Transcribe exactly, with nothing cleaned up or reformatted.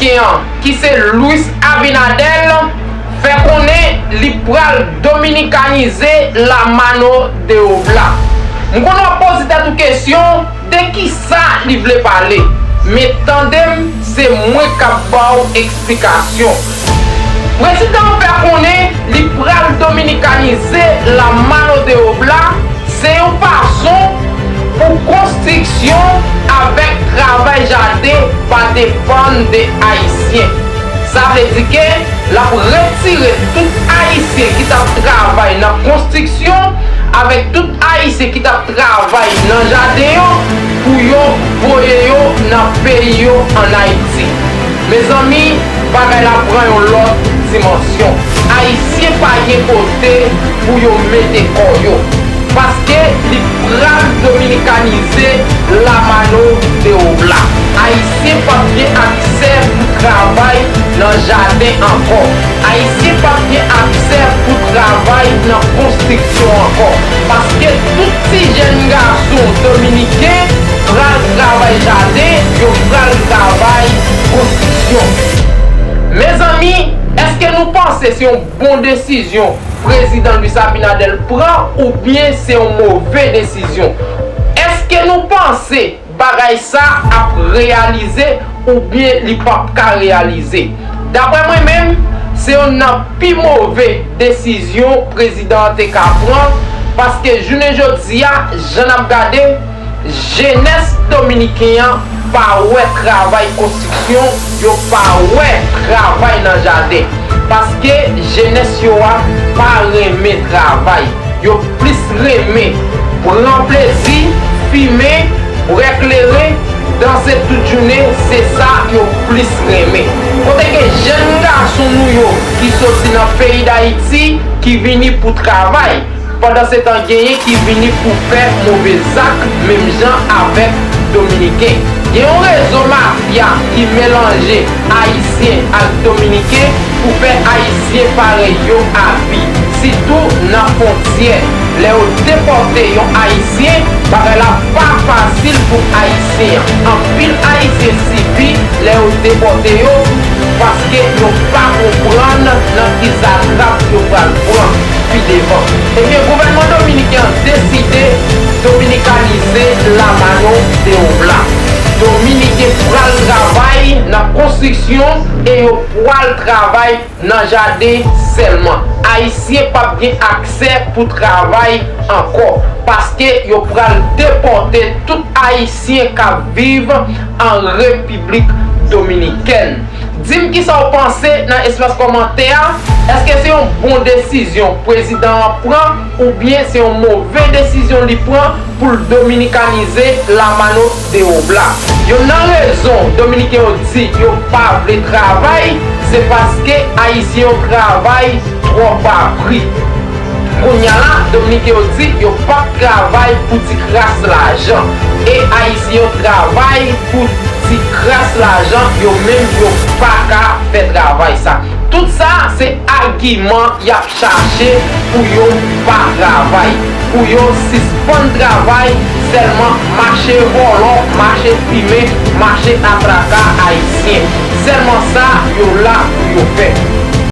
Dominiken an, ki se Luis Abinader, fè konnen li pral dominikanize La Mano de Obla. M konn w ap poze tèt ou kesyon de kisa li vle pale, men tande m, se mwen k ap ba w eksplikasyon. Prezidan an fè konnen li pral dominikanize La Mano de Obla, se yon fason pou konstriksyon avèk travay jaden pa depann de Ayisyen. Sa vle di ke l ap retire tout Ayisyen ki t ap travay nan konstriksyon avèk tout Ayisyen ki t ap travay nan jaden yo pou yo voye yo nan peyi yo ann Ayiti. Mezanmi, bagay la pran yon lòt dimansyon. Ayisyen pa gen kote pou yo mete kò yo. Paske li pral dominikanize La Mano de Obla. Ayisyen p ap gen aksè pou travay nan jaden ankò. Ayisyen p ap gen aksè pou travay nan konstriksyon ankò. Paske tout ti jèn gason dominiken pral travay jaden, yo pral travay konstriksyon. Mezanmi, èske nou panse se yon bon desizyon Prezidan Luis Abinader pran oubyen se yon move desizyon? Èske nou panse bagay sa ap reyalize oubyen li p ap ka reyalize? Daprè mwen menm, se youn nan pi move desizyon prezidan an te ka pran, paske jounen jodi a, jan n ap gade, jenès dominiken an pa wè travay konstriksyon, yo pa wè travay nan jaden. Paske jenès yo a pa renmen travay. Yo plis renmen pran plezi, fimen, bwè kleren, danse tout jounen, se sa yo plis renmen. Kote gen jèn gason nou yo ki soti nan peyi Dayiti, ki vini pou travay, pandansetan genyen ki vini pou fè move zak menm jan avèk Dominiken. Gen yon rezo mafya ki melanje Ayisyen ak Dominiken pou fè Ayisyen parèy yo abi. Sitou nan fwontyè. Lè yo depòte yon Ayisyen, bagay la pa fasil pou Ayisyen an. Anpil Ayisyen sibi lè yo depòte yo, paske yo pa konprann nan ki zatrap yo pral pran pi devan. Ebyen, gouvènman dominiken an deside dominikanize La Mano de Obla. Dominiken pral travay nan konstriksyon e yo pral travay nan jaden sèlman. Ayisyen p ap gen aksè pou travay ankò, paske yo pral depòte tout Ayisyen k ap viv an Repiblik Dominikèn. Di m kisa w panse nan espas kòmantè a. Èske se yon bon desizyon prezidan an pran, oubyen se yon move desizyon li pran pou l dominikanize La Mano de Obla? Youn nan rezon dominiken yo di yo pa vle travay, se paske Ayisyen yo travay twò ba pri. Kounye a la, dominiken yo di yo p ap travay pou ti kras lajan. E Ayisyen yo travay pou ti kras lajan, yo menm yo pa ka fè travay sa. Tout sa, se agiman y ap chache pou yo pa travay, pou yo sispann travay, sèlman mache vòlò, mache fimen, mache atraka Ayisyen. Sèlman sa yo la pou yo fè.